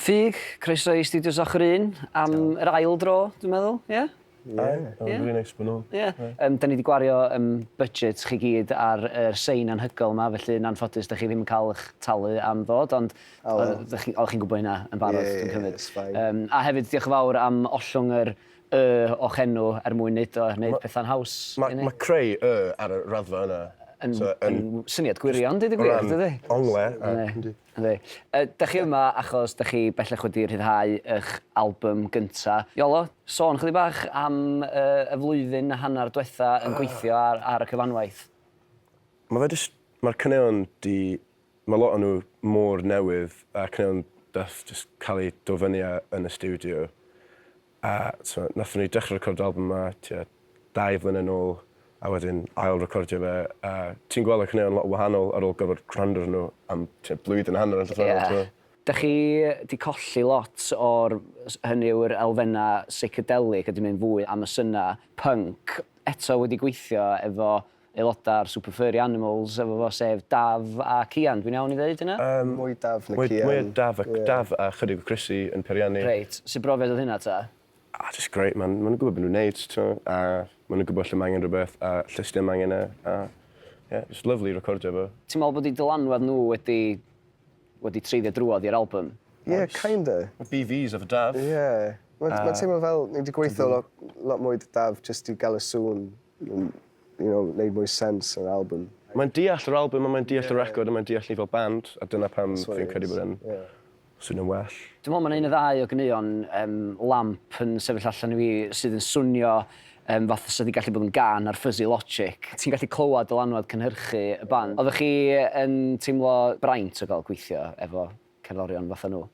Ffug, croeso i Stiwdios Ochr Un am yr ail dro, dwi'n meddwl, ie? Yeah? Ie. Ie. Really neis bod nôl. Ie. Da ni 'di gwario budget chi gyd ar yr sein anhygoel 'ma, felly yn anffodus 'dach chi ddim yn cael eich talu am ddod, ond O wel. Oeddech chi, oeddech chi'n gwybod hynna yn barod, Ie, dwi'n cymryd. It's fine. A hefyd diolch yn fawr am ollwng yr y o'ch enw er mwyn neud o, neud pethau'n haws. Mae ma creu y ar y raddfa yna Yn, so, yn syniad gwirion, deud y gwir, dydy? Ongle. Yndi. Yndi. Dach chi yma achos dach chi bellach wedi rhyddhau eich album gynta. Iolo, sôn chydig bach am y flwyddyn a hanner dwetha yn gweithio ar, ar y cyfanwaith. Mae fe jyst, mae'r caneuon 'di Mae lot o nhw mor newydd a caneuon dath jyst cael eu dod fyny â yn y stiwdio a t'mo' nathon ni dechre recordio albym 'ma tua 2 flynedd nôl a wedyn ail recordio fe a ti'n gweld y caneuon lot wahanol ar ôl gorfod gwrando arnyn nhw am tua blwyddyn a hanner yn llythrennol t'mo'? Dach chi 'di colli lot o'r hynny yw'r elfennau seicadelic a 'di mynd fwy am y synau punk. Eto wedi gweithio efo aelodau'r Super Furry Animals efo fo, sef Daf a Cian. Dwi'n iawn i ddeud hynna? Mwy Daf na Cian. Mwy o Daf a Daf a chydig o Chrissy yn peiriannu. Reit. Sut brofiad oedd hynna ta? Ah, just great man. Ma' nhw'n gwybod be' nhw'n neud, t'mo', a ma' nhw'n gwybod lle ma' angen rhywbeth a lle sdim angen e a ie, just lovely recordio fo. Ti'n meddwl bod 'u dylanwad nhw wedi wedi treiddio drwodd i'r album? Ie, kinda. Ma' BVs efo Daf. Ie. Ma'n teimlo fel ni 'di gweithio lot lot mwy 'da Daf jyst i ga'l y sŵn yn neud mwy sense yr album. Mae'n deall yr album a mae'n deall y record a mae'n deall ni fel band a dyna pam fi'n credu bod e'n swnio'n well. Dwi'n meddwl mae'n un o ddau o ganeuon Lamp yn sefyll allan i fi sydd yn swnio fatha 'sa 'di gallu bod yn gân ar Fuzzy Logic. Ti'n gallu clywed dylanwad cynhyrchu y band. Oeddech chi yn teimlo braint o gael gweithio efo cerddorion fatha nhw?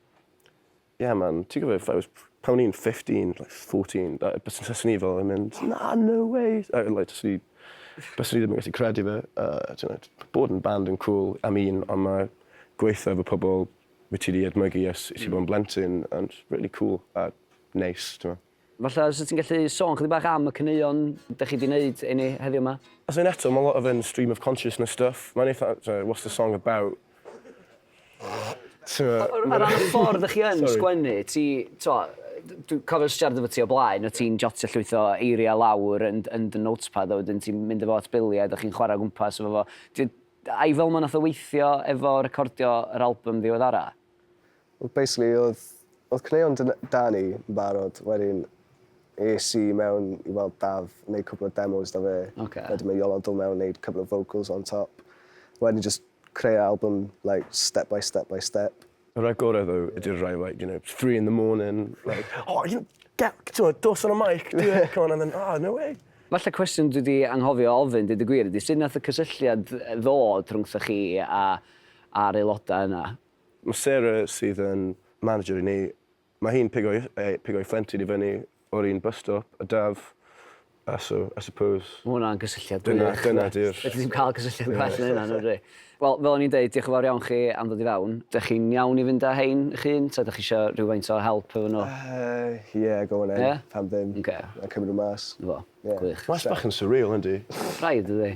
Yeah man, ti'n gwybod if I was, pan o'n i'n 15, like 14, byswn i fel yn mynd, na, no way. Like, byswn i ddim yn gallu credu fe. Bod yn band yn cool am un, ond mae gweithio efo pobl wyt ti wedi edmygu ers i ti bod yn blentyn yn really cool a neis, ti'n Falle os ti'n gallu sôn chydig bach am y caneuon dych chi 'di wneud i ni heddiw 'ma? As in eto, mae lot of fe'n stream of consciousness stuff. Mae'n eitha, so, what's the song about? O ran y ffordd ydych chi yn sgwennu, ti, t'mo', dwi'n cofio siarad efo ti o blaen, o ti'n jotio llwyth o eiriau lawr yn, yn dy notepad a wedyn ti'n mynd efo at Billy a ydych chi'n chwarae o gwmpas efo fo. Ai fel ma nath o weithio efo recordio yr album ddiweddara? Well, basically, oedd caneuon 'da ni yn barod, wedyn es i mewn i weld Daf, wneud cwpl o demos 'da fe. Wedyn mae Iolo dod mewn wneud cwpl o vocals on top. Wedyn just creu album, like, step by step by step. Y rai gorau though ydy'r rai like, 3 in the morning, like, "Oh, get, ti'n dos on a mic, do it, come on," and then, "Oh, no way." Falle cwestiwn dwi 'di anghofio ofyn, deud y gwir, ydy sut nath y cysylltiad ddod rhwngthoch chi a a'r aelodau yna? Mae Sarah sydd yn manager i ni, mae hi'n pigo'i phlentyn i fyny o'r un bus stop, a Daf, a so, I suppose. Ma' hwnna'n gysylltiad gwych. Dyna di'r. Fedri di'm cael cysylltiad gwell na hynna, nadi? Wel, fel o'n i'n deud, diolch yn fawr iawn chi am ddod i fewn. Dych chi'n iawn i fynd â hein eich hun, ta dych chi eisiau rhywfaint o help efo nhw? Yeah, go on then. Ie? Pam ddim. Ocê. Na cymryd nhw mas. 'Na fo. Ie. Gwych. Mae'n bach yn surreal, yndi? Braidd, dydi?